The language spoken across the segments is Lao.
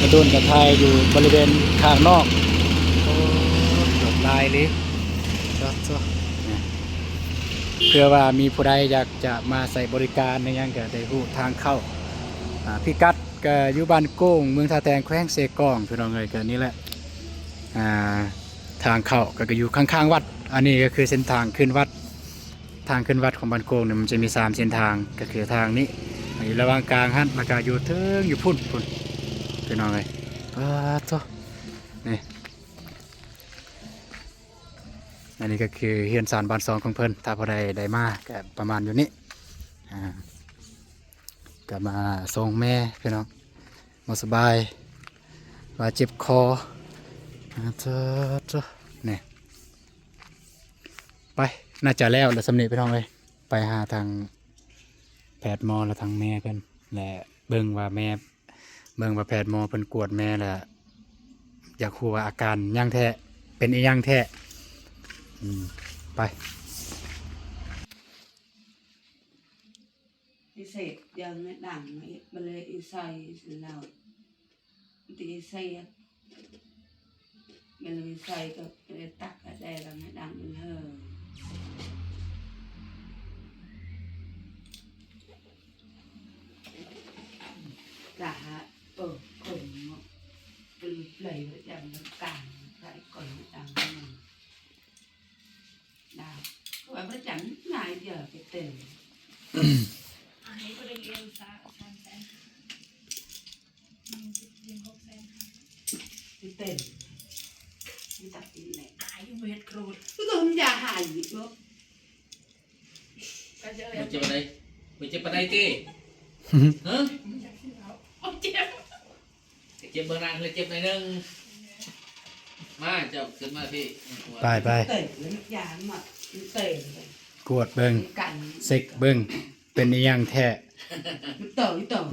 ກະດົນກະຖ່າຍຢູ່ບໍລິເວນຂ້າງນອກ. ໂອ້ ລົດຫຼາຍເລີຍ. ໂທ້ ໂທ້ ນີ້ ເພື່ອວ່າມີຜູ້ໃດຢາກຈະມາໃຊ້ບໍລິການອີ່ຫຍັງ ກໍໄດ້ຮູ້ທາງເຂົ້າ. ອາ ພິກັດກໍຢູ່ບ້ານໂກງ ເມືອງທ່າແຕງ ແຂວງເຊກອງ ພີ່ນ້ອງເອີຍ. ກໍນີ້ແຫຼະ ອາ ທາງເຂົ້າກໍ ກໍຢູ່ຂ້າງໆວັດ. ອັນນີ້ກໍຄືເສັ້ນທາງຂຶ້ນວັດ. ທາງຂຶ້ນວັດຂອງບ້ານໂກງນີ້ ມັນຈະມີສາມເສັ້ນທາງ ກໍຄືທາງນີ້ ຢູ່ລະຫວ່າງກາງຫັ້ນ ແລ້ວກໍຢູ່ເທິງຢູ່ພຸ້ນ ພຸ້ນ ພີ່ນ້ອງເອີຍ. ປາດໂທ້ ນີ້ ອັນນີ້ກໍຄືເຮືອນຊານບ້ານຊ່ອງຂອງເພິ່ນ. ຖ້າຜູ້ໃດໄດ້ມາກໍປະມານຢູ່ນີ້ ອາ ກໍມາສົ່ງແມ່ພີ່ນ້ອງ ບໍ່ສະບາຍ ວ່າເຈັບຄໍ ອາ ໂທ້ໆ ນີ້ ໄປ ໜ້າຈະແລ້ວລະສ່ຳນີ້ພີ່ນ້ອງເອີຍ. ໄປຫາທາງແພດໝໍ ແລະ ທາງແມ່ເພິ່ນ ແລະ ເບິ່ງວ່າແມ່ ເບິ່ງວ່າແພດໝໍເພິ່ນກວດແມ່ແລ້ວ ຢາກຮູ້ວ່າອາການຫຍັງແທ້ ເປັນອີ່ຫຍັງແທ້. ອືມ ໄປ. ພິເສດຢ່າງໃນດັງ ມັນເລີຍອີໄຊລາວ ຕິເສດ ມັນເລີຍໃສ່ກັບໄດ້ຕັກກະແດລະໃນດັງເຮີ ກະຫາ ເອີ ຄົນເນາະ ເປັນເລີຍປະຈຳກາງໃສ່ກ່ອນດັງ ດາວ ວ່າປະຈຳຫຼາຍເທື່ອໄປເຕັມ ອັນນີ້ບໍ່ໄດ້ຮຽນສາ ສາມແສນ ອືມ ເຕັມ ມີແຕ່ປີແຫຼະ ອາຍຢູ່ເວດໂກຣດ ຄືກໍຢາຫາຍເນາະ ມັນເຈັບປານໃດ ມັນເຈັບປານໃດຕິ ຮະ ເຈັບ ເຈັບເບິ່ງນາງ ເຈັບໜ້ອຍໜຶ່ງ ມາ ເຈົ້າຂຶ້ນມາພີ້ ໄປໆ ເຕະ ຢາມາເຕະ ກວດເບິ່ງ ກັນ ເຊັກເບິ່ງ ເປັນອີ່ຫຍັງແທ້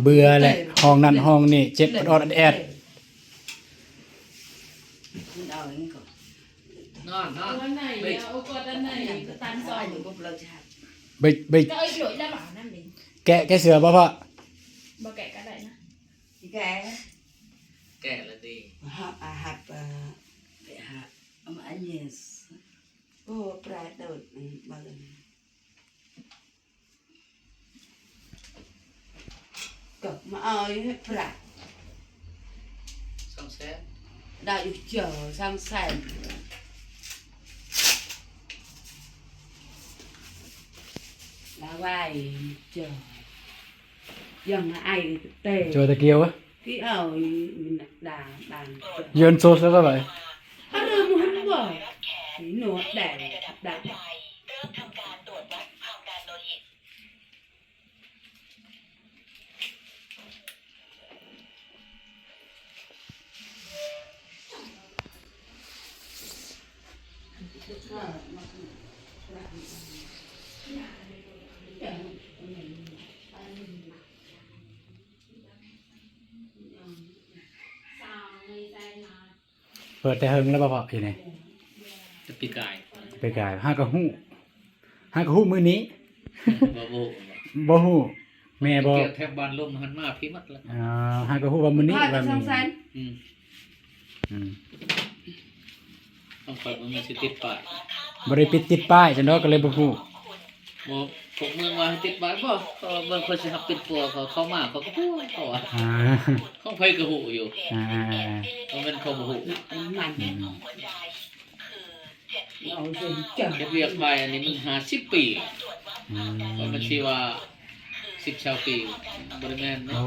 ເບື່ອແຫຼະ ຫ້ອງນັ້ນຫ້ອງນີ້ ເຈັບອອດໆແອດໆ ນອນ ນອນ ເອົາອັນໃນ ເອົາກວດອັນໃນ ຕັນຊອງ ເບີ ເບີ ກະເອົາໂລດແລ້ວ ແກະ ແກະເສື້ອບໍ່ພໍ່ ບໍ່ແກະກໍໄດ້ນະ. ແກະ ແກະລະຕິ ຫາ ອາ ຫາ ອາ ໄປຫາ ເອົາມາອັນນີ້ ໂອ້ ປາໂດດ ອືມ ເບິ່ງ ກໍມາເອົາໃຫ້ພຣະ ສອງແສນ ໄດ້ຢູ່ເຈົ້າ ສອງແສນ ລາວໄວ້ເຈົ້າ. ຍັງອາຍແຕ່ ໂຈຕະກຽວ ທີ່ເອົາດາບາງ ເຢິນໂຊສະລະໄວ ອາເລີ່ມຫັ້ນບໍ່ ໜວດແດງດາ ເປີດແຕ່ເຫິງແລ້ວບໍ່ພໍ່ ຢູ່ນີ້? ແຕ່ປີກາຍ ປີກາຍ ຫາກໍຮູ້ ຫາກໍຮູ້ມື້ນີ້ ບໍ່ ບໍ່ຮູ້ ບໍ່ຮູ້ ແມ່ບໍ່ ແຖວບ້ານລົມຫັ້ນມາພີ້ໝົດແລ້ວ ອໍ ຫາກໍຮູ້ວ່າມື້ນີ້ວ່າມີ ອືມ ອືມ ຂອງຂ້ອຍບໍ່ແມ່ນຊິຕິດປ້າຍ ບໍ່ໄດ້ປິດຕິດປ້າຍຊັ້ນດອກ ກໍເລີຍບໍ່ຮູ້ ບໍ່ ພວກເມືອງວ່າໃຫ້ຕິດປ້າຍບໍ່ ເພາະວ່າເບິ່ງຂ້ອຍຊິຮັບເປັນຜົວ ເຂົາເຂົ້າມາເຂົາກໍຮູ້ ເຂົາວ່າ ອ່າ ຂອງໃຜກໍຮູ້ຢູ່ ອ່າໆໆ ບໍ່ແມ່ນເຂົາບໍ່ຮູ້ ອືມ ເຮັດວຽກພາຍອັນນີ້ມັນຫ້າສິບປີ ອືມ ບໍ່ແມ່ນຊິວ່າສິບຊາວປີ ບໍ່ໄດ້ແມ່ນເນາະ ໂອ້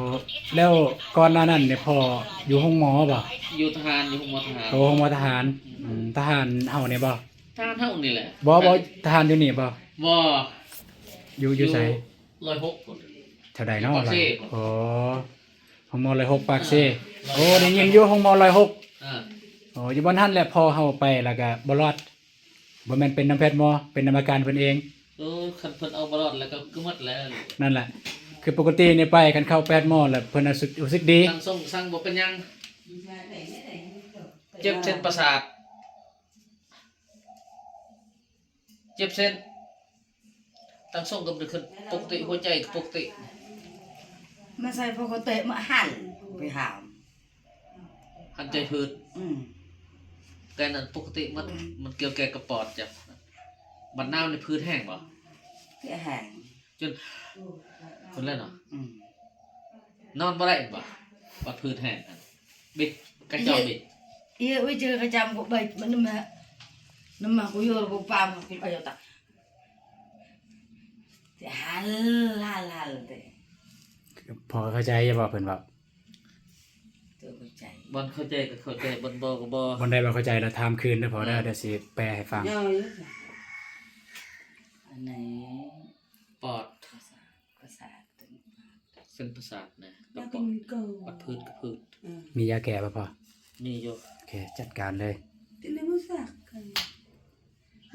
ແລ້ວກ່ອນໜ້ານັ້ນນີ້ພໍ່ຢູ່ໂຮງໝໍບໍ່? ຢູ່ທະຫານ ຢູ່ໂຮງໝໍທະຫານ ໂອ້ ໂຮງໝໍທະຫານ ອືມ ອືມ ທະຫານເຮົານີ້ບໍ່? ທະຫານເຮົານີ້ແຫຼະ ບໍ່ ບໍ່ ທະຫານຢູ່ນີ້ບໍ່? ບໍ່ ຢູ່ ຢູ່ໃສ? ຢູ່ຮ້ອຍຫົກພຸ້ນ ເທົ່າໃດເນາະ? ຢູ່ປາກເຊ ໂອ້ ໂຮງໝໍຮ້ອຍຫົກປາກເຊ ເອີ ໂອ້ ໄດ້ຍິນຢູ່ໂຮງໝໍຮ້ອຍຫົກ ເອີ ໂອ້ ຢູ່ບ່ອນຫັ້ນແຫຼະ ພໍ່ເຮົາໄປແລ້ວກະບໍ່ລອດ ບໍ່ແມ່ນເປັນນຳແພດໝໍ ເປັນນຳອາການເພິ່ນເອງ ເອີ ຄັນເພິ່ນເອົາບໍ່ລອດແລ້ວກໍຄືໝົດແລ້ວ ນັ້ນແຫຼະ ຄືປົກກະຕິນີ້ໄປ ຄັນເຂົ້າແພດໝໍແລ້ວເພິ່ນຮູ້ສຶກ ຮູ້ສຶກດີ ທາງສົ່ງສັ່ງບໍ່ເປັນຫຍັງ ເຈັບເສັ້ນປະສາດ ເຈັບເສັ້ນ ຕັ້ງຊົງກໍບໍ່ໄດ້ຂຶ້ນປົກກະຕິ ຫົວໃຈກໍປົກກະຕິ ມາໃສ່ປົກກະຕິ ມາຫັນໄປຫາ ຫັນໃຈພືດ ອືມ ແຕ່ນັ້ນປົກກະຕິໝົດ ມັນກ່ຽວແກ່ກັບປອດເຈົ້າ ບັດໜາວນີ້ພືດແຮງບໍ່? ແຫ້ງ ຈົນ ພຸ້ນແຫຼະເນາະ ອືມ ນອນບໍ່ໄດ້ແມ່ນບໍ່? ບັດພື້ນແຫ້ງຫັ້ນ ບິດ ກະເຈົ້າບິດ ເອີ ເອີ ເຈີກະຈຳກູເບີດມັນນຳ ນຳມາກູໂຍກູປາມກູເອົາຕາ ຫັນ ຫັນ ຫັນເດ ພໍເຂົ້າໃຈຢູ່ບໍ່ເພິ່ນເວົ້າ? ໂຕເຂົ້າໃຈ ບ່ອນເຂົ້າໃຈກໍເຂົ້າໃຈ ບ່ອນບໍ່ກໍບໍ່ ບ່ອນໃດບໍ່ເຂົ້າໃຈລະຖາມຄືນເດີພໍ່ເດີ ອືມ ດຽວຊິແປໃຫ້ຟັງ ເອົາຢູ່ ອັນໃດ ປອດ ປະສາດ ປະສາດ ເສັ້ນປະສາດນະ ແລ້ວກໍ ບັດພື້ນກະພື້ນ ອືມ ມີຢາແກ້ບໍ່ພໍ່? ມີຢູ່ ໂອເຄ ຈັດການເລີຍ ຕິດໃນມືສັກກັນ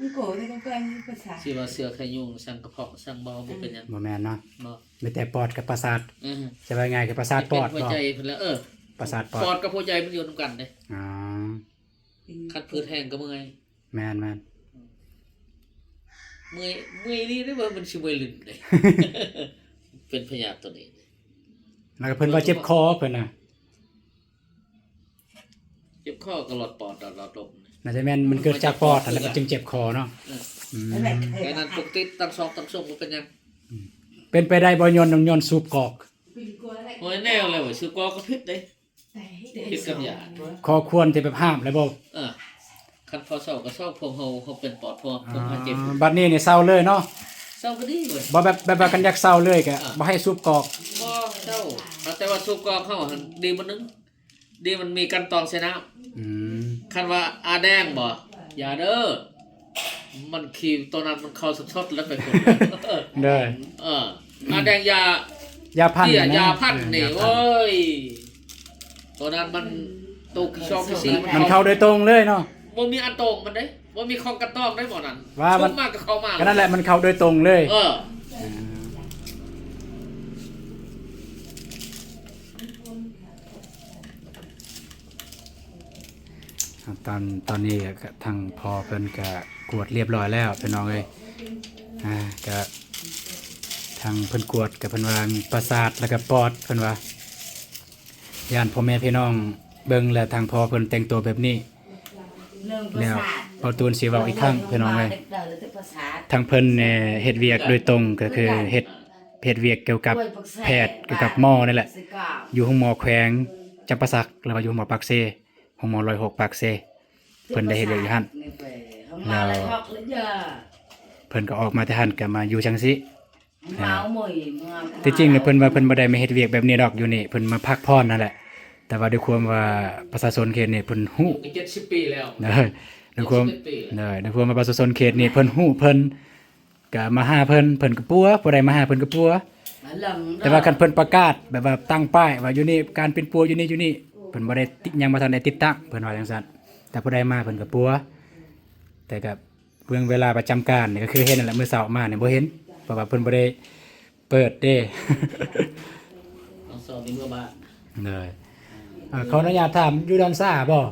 ມັນໂກໃນກາແຟນີ້ປະສາດ ຊິວ່າເຊື້ອໄຂ້ຍຸງ ສັງກະເພາະ ສັງບໍ່ ບໍ່ເປັນຫຍັງ ບໍ່ແມ່ນເນາະ ບໍ່ ມີແຕ່ປອດກັບປະສາດ ອື ຈະວ່າງ່າຍຄືປະສາດປອດ ເປັນຫົວໃຈ ບໍ່? ພຸ້ນແຫຼະ ເອີ ປະສາດປອດ ປອດກັບຫົວໃຈມັນຢູ່ນຳກັນເດ້ ອໍ ຄັນຜືດແຫ້ງກໍເມື່ອຍ ແມ່ນໆ ເມື່ອຍ ເມື່ອຍອີ່ຫຼີເດ້ ວ່າມັນຊິເມື່ອຍຫຼິ້ນເດ້ ເປັນພະຍາດໂຕນີ້ ແລ້ວກໍເພິ່ນວ່າເຈັບຄໍເພິ່ນນະ ເຈັບຄໍກໍຫຼອດປອດ ຫຼອດ ຫຼອດລົມ ໜ້າຈະແມ່ນມັນເກີດຈາກປອດຫັ້ນແຫຼະ ມັນຈຶ່ງເຈັບຄໍເນາະ ເອີ ອືມ ແຕ່ນັ້ນປົກຕິດຕັ້ງຊອກຕັ້ງຊົງບໍ່ເປັນຫຍັງ ອືມ ເປັນໄປໄດ້ບໍ່ ຍ້ອນ ຍ້ອນສູບກອກ? ໂອ້ຍ ແນວແລ້ວ ສູບກອກກໍຜິດເດ້ ຜິດກັບຢາ ຂໍ້ຄວນທີ່ແບບຫ້າມແລ້ວບໍ່? ເອີ ຄັນພໍເຊົາກໍເຊົາ ພວກເຮົາ ເຮົາເປັນປອດ ພວກ ພວກເຮົາເຈັບ ບັດນີ້ນີ້ເຊົາເລີຍເນາະ ເຊົາກໍດີເວີຍ ບໍ່ແບບ ແບບວ່າຄັນຢາກເຊົາເລີຍກໍ ເອີ ບໍ່ໃຫ້ສູບກອກ ບໍ່ເຊົາ ແຕ່ວ່າສູບກອກເຮົາຫັ້ນດີມື້ໜຶ່ງ ດີມັນມີກັ່ນຕອງໃສ່ນ້ຳ ອືມ ຄັນວ່າອາແດງບໍ່ ຢ່າເດີ ມັນຂີ້ໂຕນັ້ນມັນເຂົ້າສົດໆ ແລ້ວໄປພຸ້ນ ເດີ ເອີ ອາແດງຢາ ຢາພັນ ເອີ ຢາພັນນີ້ ໂອ້ຍ ໂຕນັ້ນມັນໂຕຂີ້ຊອກຂີ້ສີ ມັນເຂົ້າໂດຍຕົງເລີຍເນາະ ບໍ່ມີອັນຕອງມັນເດ້ ບໍ່ມີຂອງກັ່ນຕອງເດ້ໝໍນັ້ນ ວ່າມັນ ມາກໍເຂົ້າມາ ກໍນັ້ນແຫຼະ ມັນເຂົ້າໂດຍຕົງເລີຍ ເອີ ອ່າ ຕອນ ຕອນນີ້ກໍທາງພໍ່ເພິ່ນກໍກວດລຽບຮ້ອຍແລ້ວພີ່ນ້ອງເອີຍ ອ່າ ກໍທາງເພິ່ນກວດກໍເພິ່ນວ່າປະສາດ ແລ້ວກໍປອດ ເພິ່ນວ່າ ຢ້ານພໍ່ແມ່ພີ່ນ້ອງເບິ່ງ ແລ້ວທາງພໍ່ເພິ່ນແຕ່ງຕົວແບບນີ້ ແລ້ວເບົາຕູນຊິເວົ້າອີກຄັ້ງພີ່ນ້ອງເອີຍ ທາງເພິ່ນນີ້ເຮັດວຽກໂດຍຕົງ ກໍຄືເຮັດ ເຮັດວຽກກ່ຽວກັບແພດ ກ່ຽວກັບໝໍນີ້ແຫຼະ ຢູ່ໂຮງໝໍແຂວງຈຳປາສັກ ຫຼືວ່າຢູ່ໂຮງໝໍປາກເຊ ໂຮງໝໍຮ້ອຍຫົກປາກເຊ ເພິ່ນໄດ້ເຮັດວຽກຢູ່ຫັ້ນ ແລ້ວເພິ່ນກໍອອກມາແຕ່ຫັ້ນກໍມາຢູ່ຈັ່ງຊີ້ ເອີ ທີ່ຈິງແລ້ວເພິ່ນວ່າເພິ່ນບໍ່ໄດ້ມາເຮັດວຽກແບບນີ້ດອກ ຢູ່ນີ້ເພິ່ນມາພັກຜ່ອນຫັ້ນແຫຼະ ແຕ່ວ່າດ້ວຍຄວາມວ່າປະຊາຊົນເຂດນີ້ເພິ່ນຮູ້ ກໍເຈັດສິບປີແລ້ວ ໂດຍ ດ້ວຍຄວາມ ເຈັດສິບເອັດປີແລ້ວ ໂດຍ ດ້ວຍຄວາມວ່າປະຊາຊົນເຂດນີ້ເພິ່ນຮູ້ ເພິ່ນ ກະມາຫາເພິ່ນ ເພິ່ນກະປົວ ຜູ້ໃດມາຫາເພິ່ນກະປົວ ແຕ່ວ່າຄັນເພິ່ນປະກາດແບບວ່າຕັ້ງປ້າຍວ່າຢູ່ນີ້ ການປິ່ນປົວຢູ່ນີ້ ຢູ່ນີ້ ເພິ່ນບໍ່ໄດ້ຕິດ ຍັງບໍ່ທັນໄດ້ຕິດຕັ້ງ ເພິ່ນວ່າຈັ່ງຊັ້ນ ແຕ່ຜູ້ໃດມາເພິ່ນກະປົວ ແຕ່ກະເບິ່ງເວລາປະຈຳການນີ້ ກະຄືເຫັນນັ້ນແຫຼະ ມື້ເຊົ້າມານີ້ບໍ່ເຫັນ ເພາະວ່າເພິ່ນບໍ່ໄດ້ເປີດເດ້ ຕ້ອງສອບໃນເມືອບ້ານ ໂດຍ ອ່າ ຂໍອະນຸຍາດຖາມ ຢູ່ດອນຊາບໍ່?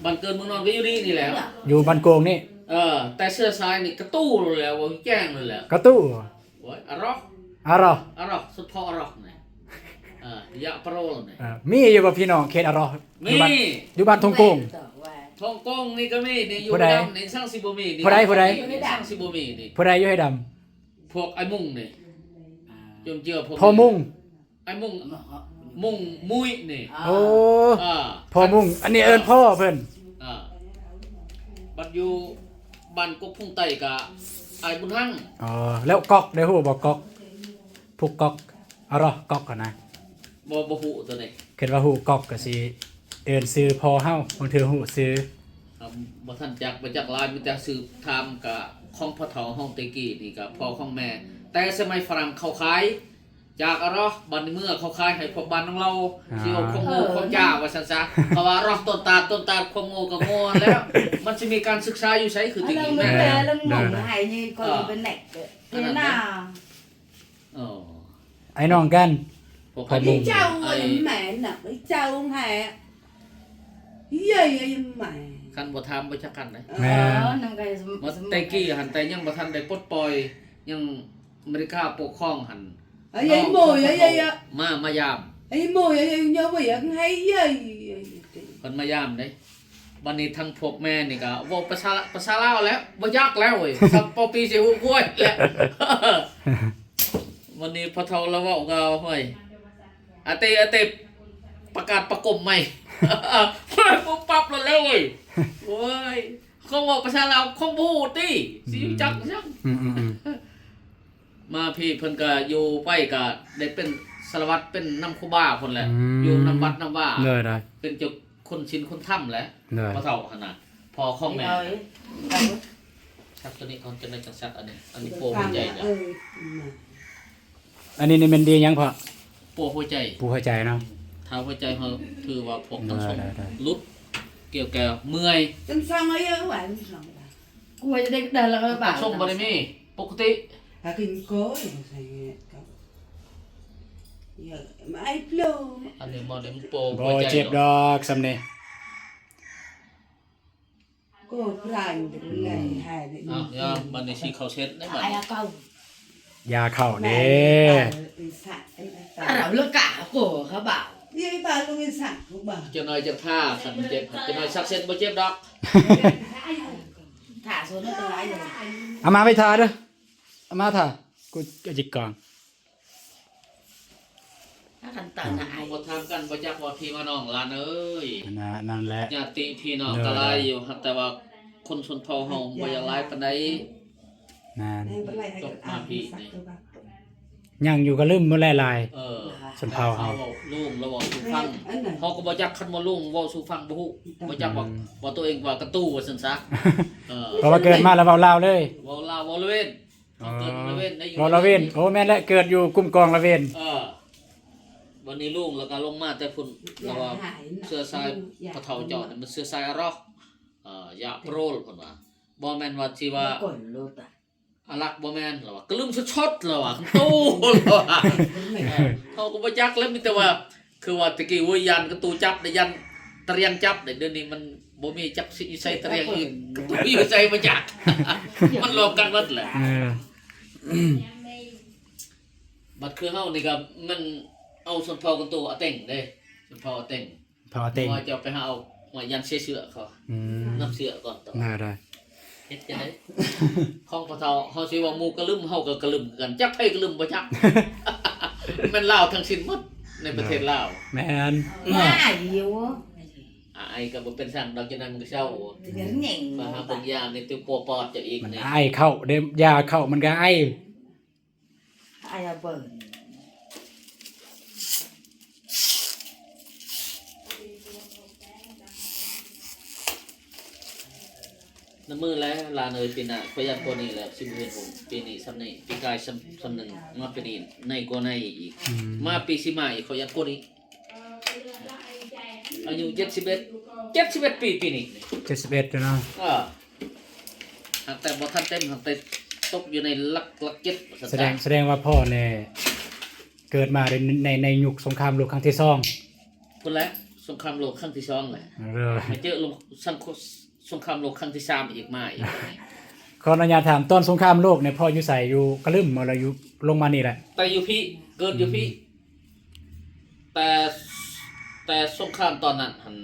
ບ້ານເກີດເມືອງນອນກໍຢູ່ນີ້ ນີ້ແຫຼະ ຢູ່ບ້ານໂກງນີ້ ເອີ ແຕ່ເຊື້ອສາຍນີ້ກະຕູ້ໂລດແຫຼະ ເວົ້າແຈ້ງໂລດແຫຼະ ກະຕູ້ ໂອ້ຍ ອາຣອກ ອາຣອກ ອາຣອກ ສະເພາະອາຣອກນີ້ ເອີ ຢາປະໂຣລນີ້ ເອີ ມີຢູ່ບໍ່ພີ່ນ້ອງເຂດອາຣອກ? ມີ ຢູ່ບ້ານ ຢູ່ບ້ານທົ່ງໂກງ ທົ່ງໂກງນີ້ກໍມີນີ້ ຢູ່ດຳນີ້ ສັງຊິບໍ່ມີນີ້ ຜູ້ໃດ ຜູ້ໃດ ສັງຊິບໍ່ມີນີ້ ຜູ້ໃດຢູ່ໃຫ້ດຳ? ພວກອ້າຍມຸງນີ້ ຈົນເຈືອພວກ ພໍ່ມຸງ ອ້າຍມຸງ ມຸງ ມຸ້ຍນີ້ ໂອ້ ອ່າ ພໍ່ມຸງ ອັນນີ້ເອີ້ນພໍ່ເພິ່ນ ອ່າ ບັດຢູ່ບ້ານກົກພຸງໃຕ້ກະອ້າຍບຸນຮັງ ອໍ ແລ້ວກອກ ໄດ້ຮູ້ບໍ່ ກອກ ຜູ້ກອກ ອາຣອກ ກອກຫັ້ນນະ ບໍ່ ບໍ່ຮູ້ໂຕນີ້ ຄິດວ່າຮູ້ກອກກະຊິເອີ້ນຊື່ພໍ່ເຮົາ ບາງເທື່ອຮູ້ຊື່ ອ່າ ບໍ່ທັນຈັກ ບໍ່ຈັກຫຼາຍ ມີແຕ່ສືບຖາມກະຂອງພໍ່ເຖົ້າເຮົາແຕ່ກີ້ນີ້ກະພໍ່ຂອງແມ່ ແຕ່ສະໄໝຝຣັ່ງເຂົາຂາຍ ຈາກອາຣອກ ບັດນີ້ເມືອເຂົາຂາຍໃຫ້ພວກບ້ານນາງເລົາ ອ່າ ຊິເວົ້າຄວາມໂງ່ຄວາມຈ້າວ່າຊັ້ນຊະ ເພາະວ່າອາຣອກຕົ້ນຕາດ ຕົ້ນຕາດຄວາມໂງ່ກໍໂງ່ຫັ້ນແຫຼ້ວ ມັນຊິມີການສຶກສາຢູ່ໃສຄືແຕ່ກີ້ແມ່ນ ເອີ ເອີ ເອີ ອ້າຍນ້ອງກັນ ພໍ່ບຸງ ເຈົ້າແມ່ນນະ ເຈົ້າໃຫ້ ເອີຍ ແມ່ ຄັນບໍ່ຖາມບໍ່ຈັກກັນເດ້ ແມ່ນ ເອີ ນຳກັນ ແຕ່ກີ້ຫັ້ນ ແຕ່ຍັງບໍ່ທັນໄດ້ປົດປ່ອຍ ຍັງ ອາເມລິກາປົກຄອງຫັ້ນ ເອີຍ ມາ ມາຢາມ ເອີຍ ເພິ່ນມາຢາມເດ້ ບັດນີ້ທາງພວກແມ່ນີ້ກໍເວົ້າພາສາ ພາສາລາວແລ້ວ ບໍ່ຢາກແລ້ວເວີຍ ສຳເປົາປີຊິຮູ້ກວຍແລ້ວ. ບັດນີ້ພໍ່ເຖົ້າລາວເວົ້າກໍ ໂອ້ຍ ອາເຕ ອາເຕ ປະກາດປະກົມໃໝ່ ປຸບປັບໂລດແລ້ວເວີຍ. ໂອ້ຍ ຄົງເວົ້າພາສາລາວຄົງບໍ່ຮູ້ຕິ ຊິຮູ້ຈັກຫຍັງ. ອືມໆໆ ມາພີ້ເພິ່ນກະຢູ່ໄປກະໄດ້ເປັນສາລະວັດ ເປັນນຳຄູບາພຸ້ນແຫຼະ ອືມ ຢູ່ນຳວັດນຳວາ ໂດຍໆ ເປັນເຈົ້າຄົນສິນຄົນທຳແຫຼະ ໂດຍ ພໍ່ເຖົ້າຫັ້ນນະ ພໍ່ຂອງແມ່. ສັກຕົວນີ້ກ່ອນ ຈັ່ງໃດຈັ່ງສັກອັນນີ້ ອັນນີ້ປົວຫົວໃຈເດີ. ເອີ ອັນນີ້ນີ້ແມ່ນດີຫຍັງພໍ່? ປົວຫົວໃຈ ປົວຫົວໃຈເນາະ. ຖ້າຫົວໃຈເຮົາຖືວ່າພວກ ໂດຍໆ ທັງຊົງຫຼຸດ ກ່ຽວແກ່ເມື່ອຍ ຈັ່ງຊັ້ນເອົາເຍາະວ່າ ຈັ່ງຊັ້ນ ກວຍຈະໄດ້ ໄດ້ລະບາດ ຊົງບໍ່ໄດ້ມີ ປົກກະຕິ ຫາກິນກ່ອນ ໃສ່ເຫດກັບ ເຍອະ ມາໄອໂປ ອັນນີ້ໝໍນີ້ມັນໂປ ບໍ່ເຈັບດອກ ສ່ຳນີ້ ກໍພຣານ ອືມ ເອົາ ຍາ ບັດນີ້ຊິເຂົ້າເຊັດໄດ້ບັດ ອາຍາເຂົ້າ ຢາເຂົ້າເດ້ ເອົາລະກະ ໂກ ເຂົາບ່າວ ເດ ບ່າວລົງອີສານ ບ່າວ ຈັກໜ້ອຍຈັກທ່າ ຄັນເຈັບ ຈັກໜ້ອຍຊັກເຊັດບໍ່ເຈັບດອກ ຖ້າໂຊນ ເອົາມາໄວ້ທ່າເດີ ເອົາມາທ່າ ກູຈະຈິກກອງ ພາກັນຕາຍ ເຮົາບໍ່ຖາມກັນ ບໍ່ຈັກວ່າພີ່ວ່ານ້ອງ ຫຼານເອີຍ ນັ້ນແຫຼະ ຍາດຕິພີ່ນ້ອງກໍຫຼາຍຢູ່ ຫາກແຕ່ວ່າຄົນຊົນເຜົ່າເຮົາບໍ່ຢາກຫຼາຍປານໃດ ນັ້ນ ຈົບມາພີ້ນີ້ ຍັງຢູ່ກະລຶມໝົດແຫຼະຫຼາຍ ເອີ ຊົນເຜົ່າເຮົາ ເຮົາເວົ້າລຸງລາວເວົ້າສູ່ຟັງ ເຮົາກໍບໍ່ຈັກ ຄັນວ່າລຸງເວົ້າສູ່ຟັງບໍ່ຮູ້ ບໍ່ຈັກວ່າ ອືມ ວ່າຕົວເອງວ່າກະຕູວ່າຊັ້ນຊະ ເອີ ເພາະວ່າເກີດມາແລ້ວເວົ້າລາວເລີຍ ເວົ້າລາວເວົ້າລາເວນ ເອີ ເຮົາເກີດຢູ່ລາເວນໄດ້ ຢູ່ ບໍ່ລາເວນ ລາເວນ ໂອ້ ແມ່ນແຫຼະ ເກີດຢູ່ຄຸ້ມກອງລາເວນ ເອີ ບັດນີ້ລຸງລາວກໍລົງມາແຕ່ພຸ້ນ ລາວວ່າເຊື້ອສາຍພໍ່ເຖົ້າເຈົ້ານີ້ມັນເຊື້ອສາຍອາຣັກ ເອີ ຢາໂປຣລ ເພິ່ນວ່າ ບໍ່ແມ່ນວ່າຊິວ່າ ອາຣັກບໍ່ແມ່ນ ລາວວ່າ ກະລຶມສົດໆ ລາວວ່າ ໂຕ ລາວວ່າ ເຮົາກໍບໍ່ຈັກແລ້ວ ມີແຕ່ວ່າ ຄືວ່າແຕ່ກີ້ ໂອ້ຍ ຢ້ານກະຕູຈັບໄດ້ ຢ້ານຕະລຽງຈັບໄດ້ ດຽວນີ້ມັນບໍ່ມີຈັກຊິຢູ່ໃສຕະລຽງອີກ ກະຕູຢູ່ໃສບໍ່ຈັກ ມັນລວມກັນໝົດແຫຼະ ເອີ ບັດຄືເຮົານີ້ກໍມັນເອົາຊົນເຜົ່າກັນໂຕອາເຕັງເດ້ ຊົນເຜົ່າອາເຕັງ ເຜົ່າອາເຕັງ ວ່າຈະໄປຫາເອົາ ວ່າຢ້ານເສຍເຊື້ອເຂົາ ອືມ ນຳເຊື້ອກ່ອນ ໄດ້ໆ ເຮັດຈັ່ງໃດ ຂອງພໍ່ເຖົ້າ ເຮົາຊິວ່າໝູ່ກະລຶມ ເຮົາກໍກະລຶມຄືກັນ ຈັກໃຜກະລຶມບໍ່ຈັກ ແມ່ນລາວທັງສິ້ນໝົດໃນປະເທດລາວ ແມ່ນ ອາຍຢູ່ ອາຍກໍບໍ່ເປັນສັງດອກ ຈັ່ງໃດມັນກໍເຊົາ ມາຫາເບິ່ງຢາໃນຕົວປົວປອດເຈົ້າອີກ ມັນອາຍເຂົ້າເດ້ ຢາເຂົ້າມັນກໍອາຍ ອາຍເບິ່ງ ນຳມືແລະຫຼານເອີຍ ປີໜ້າຂ້ອຍຢ້ານກວ່ານີ້ແຫຼະ ຊິບໍ່ເຫັນຫຸ່ງ ປີນີ້ສ່ຳນີ້ ປີກາຍສ່ຳ ສ່ຳໜຶ່ງ ມາປີນີ້ໃຫຍ່ກວ່າໃນອີກ ອືມ ມາປີຊິມາອີກ ຂ້ອຍຢ້ານກວ່ານີ້ ອາຍຸເຈັດສິບເອັດ ເຈັດສິບເອັດປີ ປີນີ້ ເຈັດສິບເອັດແລ້ວເນາະ ເອີ ຫາກແຕ່ບໍ່ທັນເຕັມ ຫາກແຕ່ຕົກຢູ່ໃນຫຼັກ ຫຼັກເຈັດວ່າຊັ້ນຊະ ສະແດງ ສະແດງວ່າພໍ່ແນ່ ເກີດມາໃນ ໃນ ໃນຍຸກສົງຄາມໂລກຄັ້ງທີສອງ ພຸ້ນແຫຼະ ສົງຄາມໂລກຄັ້ງທີສອງແຫຼະ ເອີ ມາເຈີລົງສັງ ສົງຄາມໂລກຄັ້ງທີສາມອີກມາອີກ ຂໍອະນຸຍາດຖາມ ຕອນສົງຄາມໂລກນີ້ພໍ່ຢູ່ໃສ? ຢູ່ກະລຶມບໍ່ ຫຼືຢູ່ລົງມານີ້ແຫຼະ? ແຕ່ຢູ່ພີ້ ເກີດຢູ່ພີ້ ອືມ ແຕ່ ແຕ່ສົງຄາມຕອນນັ້ນຫັ້ນ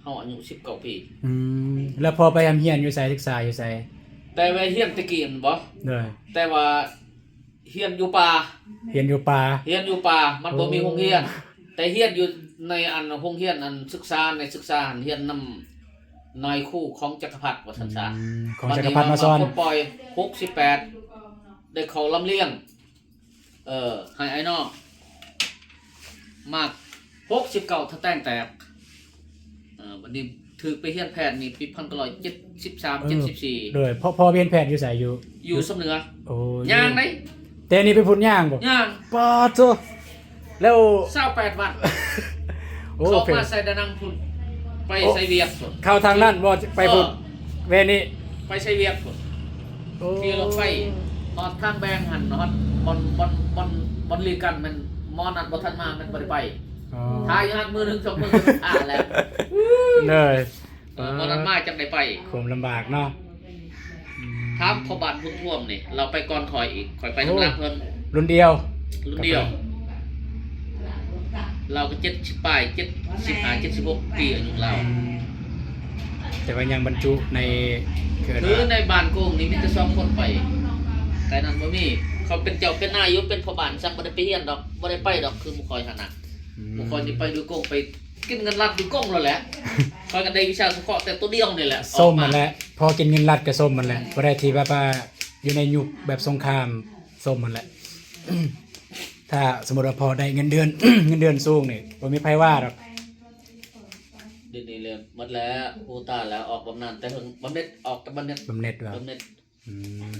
ເຮົາອາຍຸສິບເກົ້າປີ ອືມ ແລ້ວພໍ່ໄປຮ່ຳຮຽນຢູ່ໃສ? ສຶກສາຢູ່ໃສ? ແຕ່ວ່າຮຽນແຕ່ກີ້ຫັ້ນບໍ? ໂດຍ ແຕ່ວ່າຮຽນຢູ່ປ່າ ຮຽນຢູ່ປ່າ ຮຽນຢູ່ປ່າ ມັນບໍ່ມີໂຮງຮຽນ ໂອ້ ແຕ່ຮຽນຢູ່ໃນອັນໂຮງຮຽນອັນສຶກສາ ໃນສຶກສາຫັ້ນຮຽນນຳນາຍຄູຂອງຈັກກະພັດວ່າຊັ້ນຊະ ອືມ ຂອງຈັກກະພັດມາສອນ ບັດນີ້ມາປົດປ່ອຍ ຫົກສິບແປດ ໄດ້ເຂົ້າລຳລຽງ ເອີ ໃຫ້ອ້າຍນ້ອງ ມາ ຫົກສິບເກົ້າ ຖະແຕ່ງແຕກ ເອີ ບັດນີ້ຖືກໄປຮຽນແພດນີ້ປີພັນເກົ້າຮ້ອຍເຈັດສິບສາມ ເອີ ເຈັດສິບສີ່ ໂດຍ ພໍ່ ພໍ່ຮຽນແພດຢູ່ໃສ? ຢູ່ ຢູ່ຊຳເໜືອ ໂອ້ ຍ່າງໄດ໋ ແຕ່ນີ້ໄປພຸ້ນຍ່າງບໍ? ຍ່າງ ປາດໂທ້ ແລ້ວ ຊາວແປດວັດ ໂອ້ ເຂົ້າມາໃສ່ດານັງພຸ້ນ ໄປໃສ່ວຽກພຸ້ນ ເຂົ້າທາງນັ້ນບໍ່? ໄປພຸ້ນ ເອີ ແວ່ນີ້ ໄປໃສ່ວຽກພຸ້ນ ໂອ້ ຂີ່ລົດໄຟ ຮອດທາງແບງຫັ້ນ ຮອດບ່ອນ ບ່ອນ ບ່ອນ ບ່ອນລີກັນ ແມ່ນໝໍນັດບໍ່ທັນມາ ແມ່ນບໍ່ໄດ້ໄປ ອໍ ຖ້າຢູ່ຫັ້ນມື້ໜຶ່ງສອງມື້ກໍຖ້າແລ້ວ ເລີຍ ເອີ ບໍ່ທັນມາຈັ່ງໄດ້ໄປ ຄວາມລຳບາກເນາະ ອືມ ຖາມພໍ່ບ້ານບຸນທ່ວມນີ້ ລາວໄປກ່ອນຂ້ອຍອີກ ຂ້ອຍໄປນຳ ໂອ້ ຫຼັງເພິ່ນ ລຸ້ນດຽວ ລຸ້ນດຽວ ລາວກໍເຈັດສິບປາຍ ເຈັດສິບຫ້າ ເຈັດສິບຫົກປີອາຍຸລາວ ອືມ ແຕ່ວ່າຍັງບັນຈຸໃນ ຄືໃນບ້ານໂກງນີ້ມີແຕ່ສອງຄົນໄປ ແຕ່ນັ້ນບໍ່ມີ. ເຂົາເປັນເຈົ້າເປັນນາຍຢູ່ ເປັນພໍ່ບ້ານ ຊັ້ນບໍ່ໄດ້ໄປຮຽນດອກ ບໍ່ໄດ້ໄປດອກ ຄືໝູ່ຂ້ອຍຫັ້ນນະ. ອືມ ໝູ່ຂ້ອຍນີ້ໄປຢູ່ກົງ ໄປກິນເງິນລັດຢູ່ກົງໂລດແຫຼະ. ຂ້ອຍກໍໄດ້ວິຊາສະເພາະແຕ່ໂຕດຽວນີ້ແຫຼະ ສົ້ມຫັ້ນແຫຼະ ພໍກິນເງິນລັດກໍສົ້ມຫັ້ນແຫຼະ ບໍ່ໄດ້ທີ່ແບບວ່າຢູ່ໃນຍຸກແບບສົງຄາມ ສົ້ມຫັ້ນແຫຼະ. ຖ້າສົມມຸດວ່າພໍໄດ້ເງິນເດືອນ ເງິນເດືອນສູງນີ້ ບໍ່ມີໃຜວ່າດອກ. ດຽວນີ້ແຫຼະ ໝົດແລ້ວ ໂຄຕ້າແລ້ວ ອອກບຳນານແຕ່ເຫິງ ບຳເໜັດ ອອກແຕ່ບຳເໜັດ ບຳເໜັດ ບຳເໜັດ. ອືມ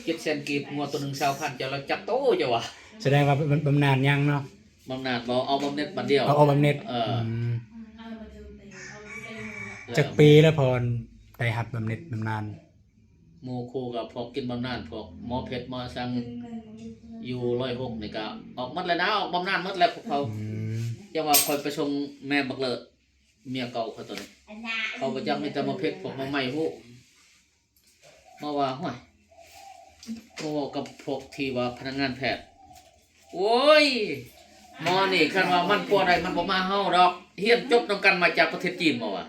ເຈັດແສນກີບ ງົວໂຕໜຶ່ງຊາວພັນ ເຈົ້າລະຈັບໂຕ ເຈົ້າວ່າ. ສະແດງວ່າບຳ ບຳນານຍັງເນາະ? ບຳນານບໍ່ ເອົາບຳເໜັດບາດດຽວ ເອົາ ເອົາບຳເໜັດ. ເອີ ອືມ ຈັກປີແລ້ວພອນໄດ້ຮັບບຳເໜັດ ບຳນານ? ໝູ່ຄູ່ກັບພວກກິນບຳນານ ພວກໝໍເພັດ ໝໍສັງ ຢູ່ຮ້ອຍຫົກນີ້ກະອອກໝົດແລ້ວນະ ອອກບຳນານໝົດແລ້ວພວກເຂົາ. ອືມ ຈັ່ງວ່າຂ້ອຍໄປສົ່ງແມ່ບັກເລີ ເມຍເກົ່າຂ້ອຍຕົວນີ້ ເຂົາບໍ່ຈັກ ມີແຕ່ໝໍເພັດ ພວກໝໍໃໝ່ຮູ້ ມາວ່າ ຫ້ວຍ ມາເວົ້າກັບພວກທີ່ວ່າພະນັກງານແພດ ໂອ້ຍ ໝໍນີ້ຄັນວ່າມັນປົວໄດ້ ມັນບໍ່ມາເຮົາດອກ ຮຽນຈົບນຳກັນມາຈາກປະເທດຈີນ ໝໍວ່າ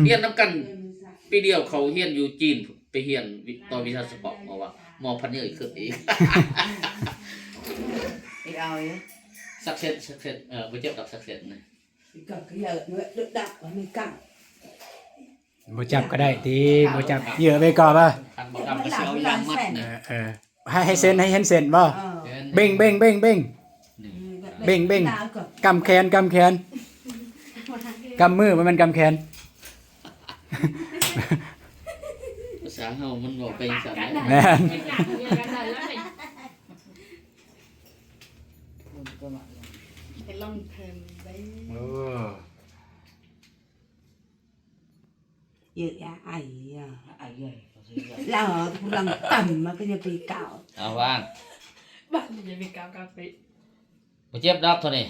ຮຽນນຳກັນປີດຽວ ເຂົາຮຽນຢູ່ຈີນ ໄປຮຽນຕໍ່ວິຊາສະເພາະ ໝໍວ່າ ໝໍພັນເຍີຂຶ້ນອີກ ອີກເອົາຢູ່ ຊັກເຊັດ ຊັກເຊັດ ເອີ ບໍ່ເຈັບດອກ ຊັກເຊັດນະ. ບໍ່ຈັບກໍໄດ້ຕິ ບໍ່ຈັບ ເຍອະໄປກ່ອນວ່າ ຄັນບໍ່ກັບກໍຊິເອົາຢາງມັດນະ. ເອີ ເອີ ໃຫ້ ໃຫ້ເຊັນ ໃຫ້ເຫັນເຊັນບໍ່? ເອີ ເບັງ ເບັງ ເບັງ ເບັງ ເບັງ ເບັງ ກຳແຂນ ກຳແຂນ ກຳມື ບໍ່ແມ່ນກຳແຂນ. ພາສາເຮົາມັນເວົ້າໄປຈັ່ງຊັ້ນແຫຼະ ແມ່ນ ໄປລອງເທີນໄດ້. ໂອ້ ເຍອະຢາໄອອະ ໄອເລີຍ ລາວກຳລັງຕຳມາ ກໍຢ່າໄປກ້າວ ເອົາວາງ ບ້ານຢ່າໄປກ້າວກາເຟ ບໍ່ເຈັບດອກໂຕນີ້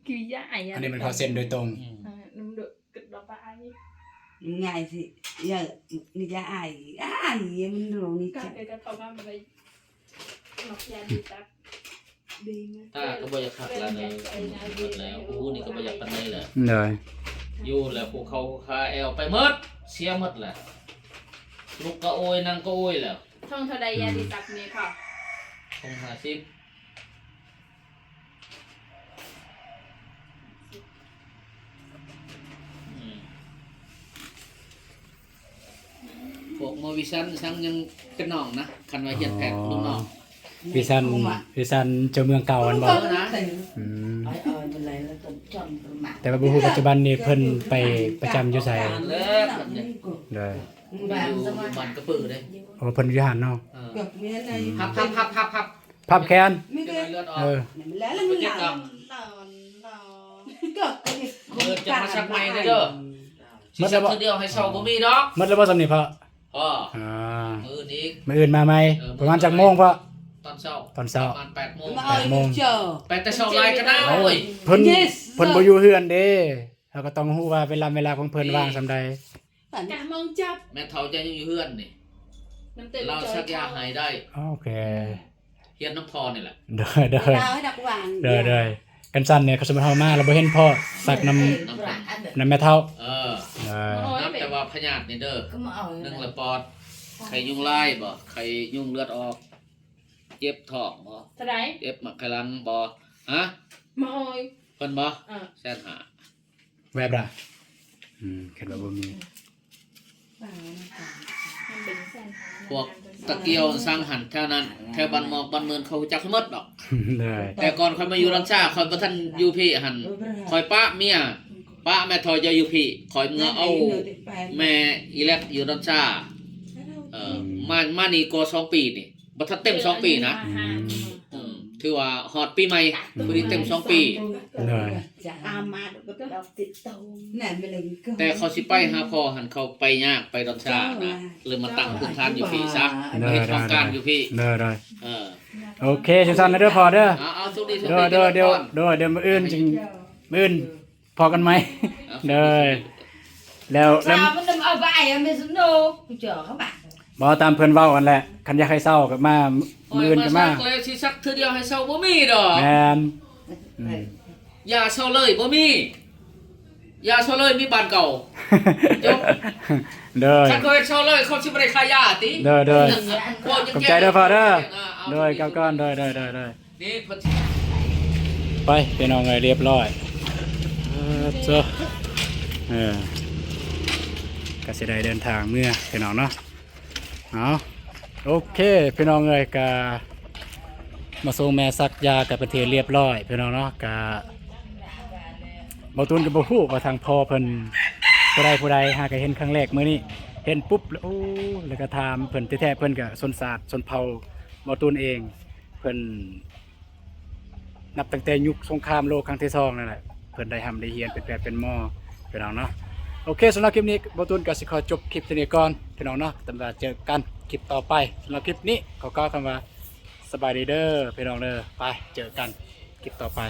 ຄືຢາໄອ ອັນນີ້ມັນເຂົ້າເສັ້ນໂດຍຕົງ. ອືມ ເອີ ນ້ຳເດືອດ ກຶດລະບາຍ ງ່າຍຊິ ຢ່າ ຢ່າໄອ ໄອມັນລົງນີ້ ກັບໄປກັບເຂົ້າມາບໍ່ໄດ້ ນອກຢາດີຕັບ ດີມາ ຕາກໍບໍ່ຢາກຄັກແລ້ວເດີ ໝົດແລ້ວ ຫູນີ້ກໍບໍ່ຢາກປານໃດແລ້ວ ໂດຍ ຢູ່ແລ້ວ ພູເຂົາຄາແອວໄປໝົດ ເສຍໝົດແລ້ວ ລຸກກໍໂອຍ ນັ່ງກໍໂອຍແລ້ວ. ທົ່ງເທົ່າໃດ ອືມ ຢາດີຕັບນີ້ພໍ່? ທົ່ງຫ້າສິບ. ອືມ ພວກໝໍວິຊັນສັງຍັງເປັນນ້ອງນະ ຄັນວ່າຮຽນແພດ ອໍ ລຸ້ນນ້ອງ ວິຊັນ ວິຊັນເຈົ້າເມືອງເກົ່າຫັ້ນບໍ່? ເອີນະ ອືມ ແຕ່ວ່າບໍ່ຮູ້ປັດຈຸບັນນີ້ເພິ່ນໄປປະຈຳຢູ່ໃສ. ໂດຍ ຢູ່ບ້ານກະປືເດ້. ໂອ້ ເພິ່ນຢູ່ຫັ້ນເນາະ. ເອີ ພັບ ພັບ ພັບ ພັບ ພັບ ພັບແຂນ ເລືອດອອກ ເອີ ມື້ອື່ນຈະມາສັກໃໝ່ເດີ. ຊິສັກເທື່ອດຽວໃຫ້ເຊົາບໍ່ມີດອກ. ໝົດແລ້ວບໍ່ສ່ຳນີ້ພໍ່? ພໍ ອ່າ ມື້ອື່ນອີກ ມື້ອື່ນມາໃໝ່. ເອີ ປະມານຈັກໂມງພໍ່? ຕອນເຊົ້າ ຕອນເຊົ້າ ປະມານແປດໂມງ ແປດໂມງ. ໄປແຕ່ເຊົ້າຫຼາຍກໍໄດ້. ໂອ້ຍ ເພິ່ນ ເພິ່ນບໍ່ຢູ່ເຮືອນເດ້ ເຮົາກໍຕ້ອງຮູ້ວ່າເວລາ ເວລາຂອງເພິ່ນວ່າງສ່ຳໃດ. ແມ່ເຖົ້າເຈົ້າຍັງຢູ່ເຮືອນນີ້ ລາວສັກຢາໃຫ້ໄດ້. ໂອເຄ ຮຽນນຳພໍ່ນີ້ແຫຼະ. ໂດຍ ໂດຍ ລາວໃຫ້ດັກຫວ່າງ ໂດຍ ໂດຍ. ຄັນຊັ້ນນີ້ ຄັນສົມມຸດເຮົາມາແລ້ວບໍ່ເຫັນພໍ່ສັກນຳ ນຳແມ່ເຖົ້າ. ເອີ ນັບແຕ່ວ່າພະຍາດນີ້ເດີ ໜຶ່ງລະປອດ ໄຂ້ຍຸງລາຍບໍ່ ໄຂ້ຍຸງເລືອດອອກ ເຈັບທ້ອງບໍ່ ເຈັບໝາກໄຂ່ຫຼັງບໍ່? ຮະ ໝໍເອີຍ ເພິ່ນບໍ່? ເອີ ແສນຫ້າ. ແວບລະ ອືມ ຄິດວ່າບໍ່ມີ. ພວກຕະກຽວສັງຫັ້ນແຖວນັ້ນ ແຖວບ້ານໝອກບ້ານເມີນ ເຂົາຮູ້ຈັກໝົດດອກ. ໂດຍ ແຕ່ກ່ອນຂ້ອຍມາຢູ່ດອນຊາ ຂ້ອຍບໍ່ທັນຢູ່ພີ້ຫັ້ນ ຂ້ອຍປະເມຍ ປະແມ່ເຖົ້າເຈົ້າຢູ່ພີ້ ຂ້ອຍເມືອເອົາແມ່ອີແລັດຢູ່ດອນຊາ. ເອີ ມາ ມານີ້ກໍສອງປີນີ້ ບໍ່ທັນເຕັມສອງປີນະ. ອືມ ອືມ ຖືວ່າຮອດປີໃໝ່ ພໍດີເຕັມສອງປີ. ໂດຍ ແຕ່ເຂົາຊິໄປຫາພໍ່ຫັ້ນ ເຂົາໄປຍາກ ໄປດອນຊານະ ເລີຍມາຕັ້ງພື້ນຖານຢູ່ພີ້ຊະ ມາເຮັດຫ້ອງການຢູ່ພີ້. ໂດຍ ໂດຍ ເອີ ໂອເຄ ຊັ້ນໆເດີພໍ່ເດີ. ເອົາ ເອົາ ໂດຍ ໂດຍ ໂດຍ ມື້ອື່ນຈຶ່ງ ມື້ອື່ນ ພໍ້ກັນໃໝ່. ໂດຍ ແລ້ວ ແລ້ວ ບໍ່ ຕາມເພິ່ນເວົ້າຫັ້ນແຫຼະ ຄັນຢາກໃຫ້ເຊົາກໍມາ ມື້ອື່ນກໍມາ. ໂອ້ຍ ມາສັກແລ້ວຊິສັກເທື່ອດຽວໃຫ້ເຊົາບໍ່ມີດອກ. ແມ່ນ ອືມ ຢາເຊົາເລີຍບໍ່ມີ ຢາເຊົາເລີຍມີບານເກົ່າ. ຈົບ. ໂດຍ ຄັນເຂົາເຮັດຊາວຮ້ອຍ ເຂົາຊິບໍ່ໄດ້ຄ່າຢາຕິ? ໂດຍ ໂດຍ ຂອບໃຈເດີພໍ່ເດີ. ໂດຍ ກັບກ່ອນ ໂດຍ ໂດຍ ໂດຍ ໂດຍ. ໄປພີ່ນ້ອງເອີຍ ຮຽບຮ້ອຍ ເອີ ເຈົ້າ ເອີ ກະຊິໄດ້ເດີນທາງເມືອພີ່ນ້ອງເນາະ. ເອົາ ໂອເຄພີ່ນ້ອງເອີຍ ກະມາສົ່ງແມ່ສັກຢາກັບເພິ່ນທີ່ຮຽບຮ້ອຍພີ່ນ້ອງເນາະ. ກະ ບ່າວຕູນກໍບໍ່ຮູ້ວ່າທາງພໍ່ເພິ່ນຜູ້ໃດຜູ້ໃດ ຫາກະເຫັນຄັ້ງແລກມື້ນີ້ ເຫັນປຸບແລ້ວ ໂອ້ ແລ້ວກໍຖາມເພິ່ນ ແທ້ໆເພິ່ນກໍຊົນຊາດຊົນເຜົ່າບ່າວຕູນເອງ. ເພິ່ນນັບຕັ້ງແຕ່ຍຸກສົງຄາມໂລກຄັ້ງທີສອງນັ້ນແຫຼະ ເພິ່ນໄດ້ຮ່ຳໄດ້ຮຽນເປັນແພດເປັນໝໍພີ່ນ້ອງເນາະ. ໂອເຄ ສຳລັບຄລິບນີ້ບ່າວຕູນກໍຊິຂໍຈົບຄລິບເທົ່ານີ້ກ່ອນພີ່ນ້ອງເນາະ. ແຕ່ວ່າເຈີກັນຄລິບຕໍ່ໄປ. ສຳລັບຄລິບນີ້ຂໍກ່າວຄຳວ່າສະບາຍດີເດີພີ່ນ້ອງເດີ. ໄປເຈີກັນຄລິບຕໍ່ໄປ.